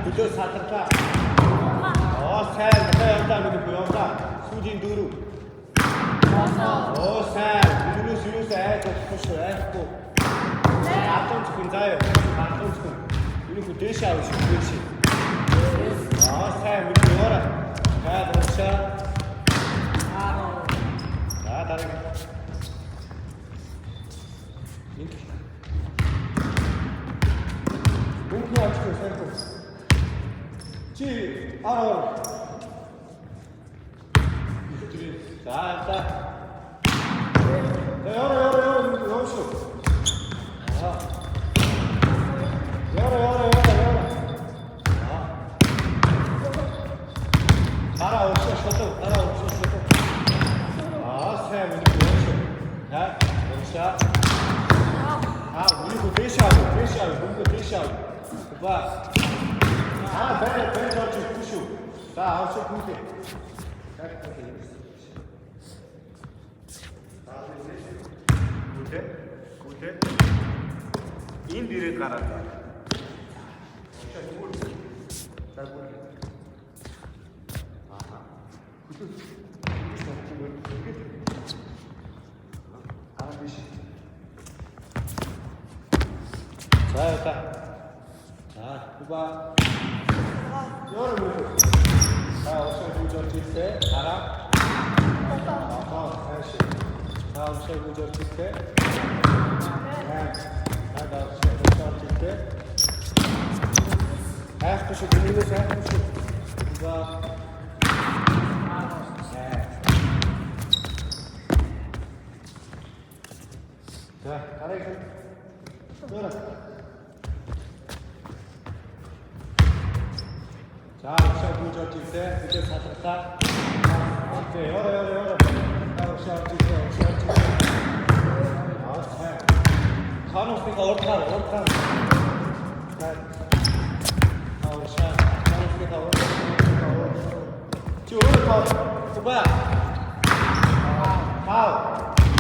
Хөлөө сатарлаа. Оо, сайн. Одоо явдаа мэдгүй явдаа. Сүүлийн дөрөв. Оо, сайн. Хөлөөс юус айж болохгүй шүү. Айхгүй. Гадуун зөвхөн заа юу. Гадуун зөвхөн. Ерөнхөө дээш аав шүү. Дээш. Аа, сайн мэдгүй яваарай. За, дуусаа. За, дараагийн. Энд. Мөнгө авчих сайн хөө. Чи аа. За, за. За, яваа, яваа, яваа, яваа шүү. Аа. Яваа, яваа, яваа, яваа. Аа. Дараа урагшаа шалав, дараа урагшаа шалав. Аа, сайн мэдгүй яваа шүү. За, урагшаа. Аа, үнэхээр дээш аав, дээш аав, мөнгө дээш аав. Ба. Аа, бай, бай жолж ирэхгүй шүү. За, авшиг хүүтэй. Яг хүүтэй. За, гүлээ. Гүлээ. Энд ирээд гараад. За, гүлээ. Аа. Гүлээ. Аа, биш. За, за. За, куба. Яра мөн. За, урагшаа гүйж орж ирлээ. Дараа. Аа, сайн шүү. За, урагшаа гүйж орж ирлээ. Сайн. За, урагшаа гүйж орж ирлээ. Хайхгүй шүү, гүнээс хайхгүй шүү. Куба. Сайн. За, дараагийн. Зөөрэ. За, урагшаа гүйж орж ирлээ. Хөлөө салгалаа. Окей, яваа, яваа, яваа. За, урагшаа орж ирлээ, урагшаа орж ирлээ. Аа, сайн. Хаанусныхаа урд гар, урд гар. За. Аа, урагшаа. Хаанусныхаа урд, урд. Чи өөрөө тоо. Зүба. Аа, тав.